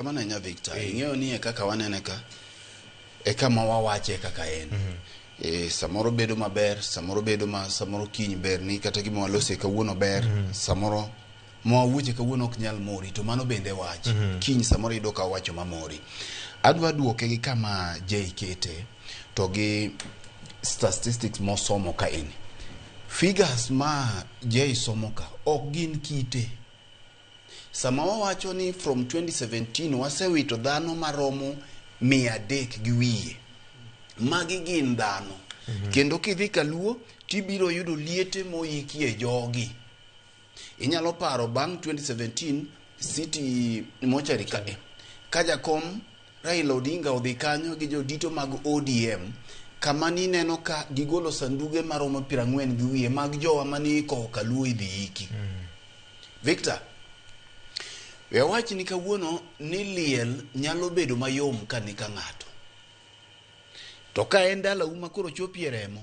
Kamano ahinya Victor, ing'eyo ni e kaka wanene ka, e kama wawache kaka en. E, samoro bedo maber, samoro bedo ma, samoro kiny ber ni kata gima walose kawuono ber, samoro mwawuoche kawuono ok nyal mori, to mano bende wach. Kiny samoro iyudo ka owacho mamori. Adwa duoke gi kama Jay kete to gi statistics mosomo ka en. Figures ma Jay somo ka ok gin kite. Sama wawacho ni from 2017 wasewito dhano maromo 300 gi wiye, magi gin dhano. Kendo kidhi Kaluo tibiro yudo liete moikie jogi. Inyalo paro bang' 2017 City mochari kae ka jakom Raila Odinga odhi kanyo gi jodito mag ODM kama nineno ka gigolo sanduge maromo 40 gi wiye mag jowa mane ikowo Kaluo idhi iki. Victor, we awach ni kawuono ni liel nyalo bedo mayom ka ni ka ng'ato. To ka en dalau ma koro chopie remo,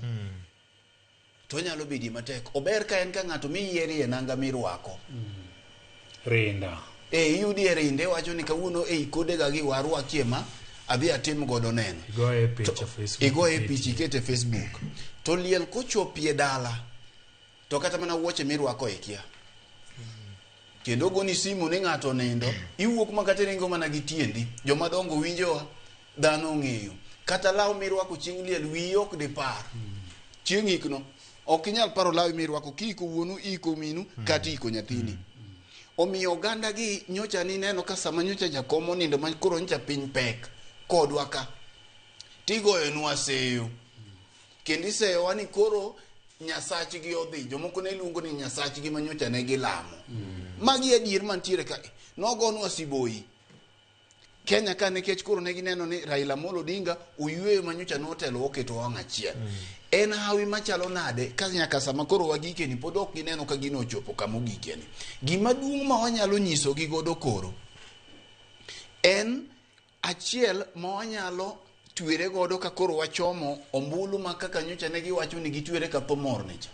to onyalo bedie matek. Ober ka en ka ng'ato miyierie nanga mirwako. Rinda. E iyudie rinde iwacho ni kawuono ei kodega gi warwakie ma adhi atim godo neno. Igoye picha Facebook. Igoye picha ikete Facebook. To liel kochopie dala, to kata mana wuoche mirwako ikia. Kendo ogoni simu ni ng'ato onindo, iwuok ma kata iringo mana gi tiendi. Joma dongo winjowa, dhano ong'eyo. Kata law mirwako chieng' liel wiyi ok dipar. Chieng' ikno, ok inyal paro lawi mirwako kiiko wuonu, iiko minu, kata iiko nyathini. Omiyo oganda gi nyocha nineno ka sama nyocha jakom onindo ma koro nyocha piny pek kodwa ka, tigoyonwa seyo. Kendo iseyowa ni koro Nyasachgi odhi. Jomoko ne luongo ni Nyasachgi ma nyocha ne gilamo. Magi adier mantiere ka. Nogonwa siboi. Kenya ka nikech koro ne gineno ni Raila Amolo Odinga oyweyo ma nyocha notelo oketo wang' achiel. En hawi machalo nade ka nyaka sama koro wagikeni pod ok gineno ka gino ochopo kama ogikeni. Gima duong' ma wanyalo nyisogi godo koro en achiel ma wanyalo twere godo ka koro wachomo ombulu ma kaka nyocha ne giwacho ni gitwere ka thomor nicha.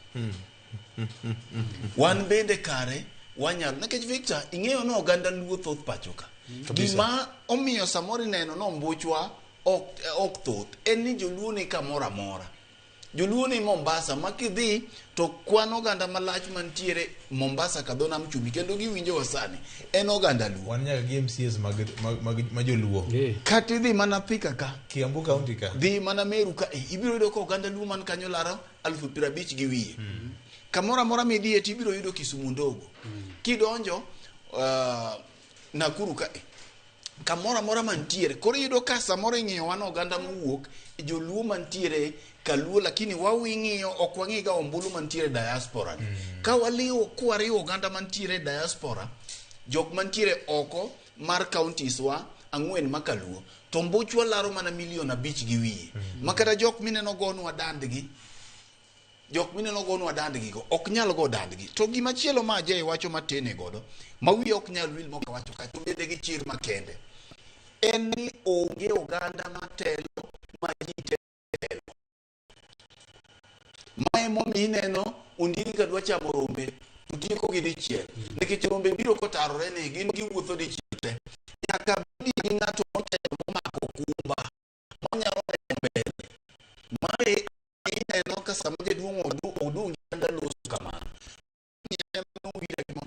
Wan bende kare wanyalo nikech Victor ing'eyo ni oganda Luo thoth pacho ka. Gima omiyo samoro ineno ni ombuchwa ok thoth en ni joluo ni kamoro amora. Joluo ni Mombasa ma kidhi to kwan oganda malach mantiere Mombasa ka dho nam chumbi kendo giwinjowa sani en oganda Luo. Wan nyaka gi MCAs mag joluo. Kata idhi mana Thika ka. Kiambu County ka. Dhi mana Meru ka ibiro yudo ka oganda Luo man kanyo laro 50,000 gi wiye. Kamoro amora midhiye to ibiro yudo Kisumu ndogo. Kidonjo Nakuru ka kamoro amora mantiere koro iyudo ka samoro ing'iyo wan oganda mowuok joluo mantiere kaluo lakini wawing'iyo ok wang'i ga ombulu mantiere diaspora ni. Ka waliwo kwariwo oganda mantiere diaspora jok mantiere oko mar counties wa 4 ma kaluo to mbuchwa laro mana milion 5 gi wiye. Ma kata jok mineno gonwa dandgi jok mineno gonwa dandgi go ok nyal go dandgi. To gima chielo ma Jay wacho matene godo ma wiye ok nyal wil moka wacho ka to bende gi chir makende en ni onge oganda matelo ma ji telo. Mae momiyo ineno ondiegi ka dwa chamo rombe to tieko gi dichiel nikech rombe biro kotarore ni gin giwuotho dichiel te. Nyaka bedi gi ng'ato motelo momako kumba monyalo neno mbele. Mae ineno ka sama jaduong' odong' gi loso kamano.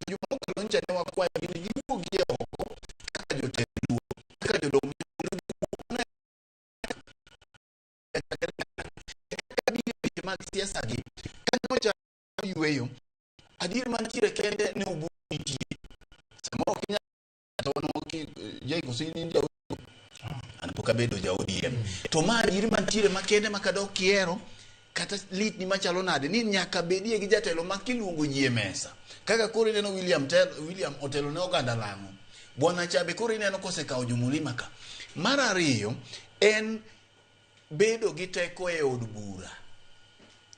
Joma ne wakwayo gi ni giwuogi e oko kaka jotend Luo, kaka jodong weche mag siasa gi ka nyocha yweyo adier mantiere kende ne Oburu nitie. Samoro ok inyal to Jay koso in ja an pok abedo ja ODM. To ma adier mantiere makende ma kadok kihero kata lit ni machalo nade ni nyaka bedie gi jatelo ma kiluongo ji e mesa. Kaka koro ineno William otelo ne oganda lang'o. Bwana Chabe koro ineno kosekawo jomulima ka. Mar ariyo en bedo gi teko e od bura.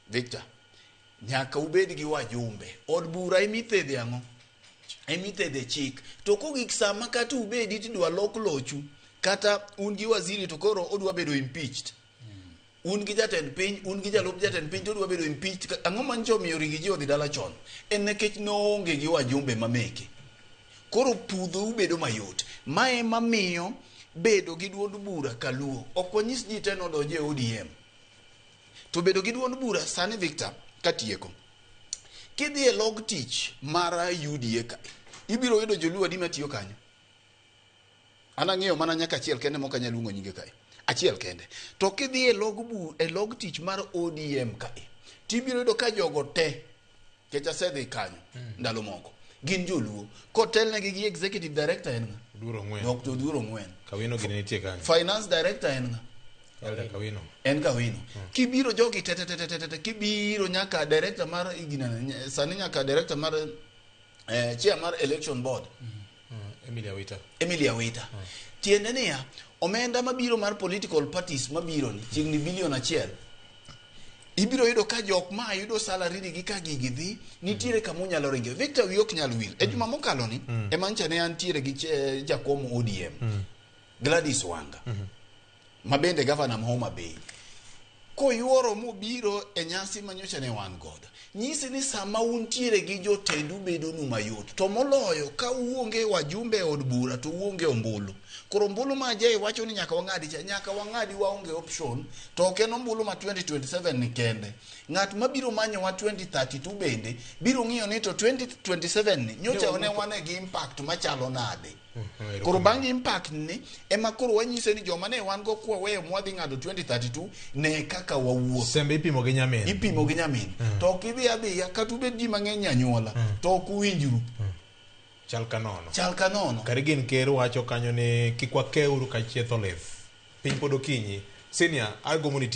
Victor, nyaka ubed gi wajumbe. Od bura emithedhe ang'o? Emithedhe chik. To kogik sama kata ubedi tidwa lok lochu, kata un gi waziri to koro odwa bedo impeached. Un gi jatend piny, un gi jalup jatend piny to odwa bedo impeached. Ang'o manyicho omiyo ringi ji odhi dala chon? En nikech noonge gi wajumbe mameke. Koro pudhou bedo mayot. Mae ema miyo bedo gi duond bura kaluo. Ok wanyis ji te nodonj e ODM. To bedo gi duond bura sani Victor, katieko. Kidhi e log tich mar UDA ka, ibiro yudo joluo adi matiyo kanyo? An ang'eyo mana nyaka achiel kende mok anyal luongo nyinge kae. Achiel kende. To kidhi e log bu, e log tich mar ODM kae, tibiro yudo ka jogo te, kech asedhi kanyo ndalo moko, gin joluo. Kotelnegi gi executive director en ng'a? Oduor Ong'wen. Dr. Oduor Ong'wen. Kawino gini nitie kanyo. Finance director en ng'a? Elder Kawino. En Kawino. Kibiro jogi te te te te te te kibiro nyaka director mar ginene, sani nyaka director mar chair mar election board. Emilia Wita. Emilia Wita. Tiende niya, omenda mabiro mar political parties mabiro ni chiegni bilion 1. Ibiro yudo ka jok ma yudo salary gi ka gigi dhi, nitiere kama unyalo ringe. Victor wiyi ok nyal wil. E juma mokalo ni, ema ncha ne antiere gi jakom ODM. Gladys Wanga. Ma bende gavana ma Homa Bay. Koyuoro mobiro e nyasi manyocha ne wan godo. Nyisi ni sama untiere gi jotendu bedonu mayot. To moloyo ka uonge wajumbe e od bura to uonge ombulu. Koro ombulu ma Jay wacho ni nyaka wang'adi cha, nyaka wang'adi waonge option, to ok en ombulu ma 2027 ni kende. Ng'at mabiro manyowa 2032 bende biro ng'iyo ni to 2027 ni nyocha ne wane gi impact machalo nade. Koro bang' impact ni ema koro wanyise ni joma ne wan go kwa weyo mwadhi ng'ado 2032 ne kaka wawuotho. Sembe ipimo gi nyamin. Ipimo gi nyamin. To ok idhi adhiya kata ubed ji mang'eny anyuola to ok uwinjru. Chal ka nono. Chal ka nono. Karigen ker wacho kanyo ni kik wakeuru ka chieth olith. Piny pod okinyi. Senior, agombo ni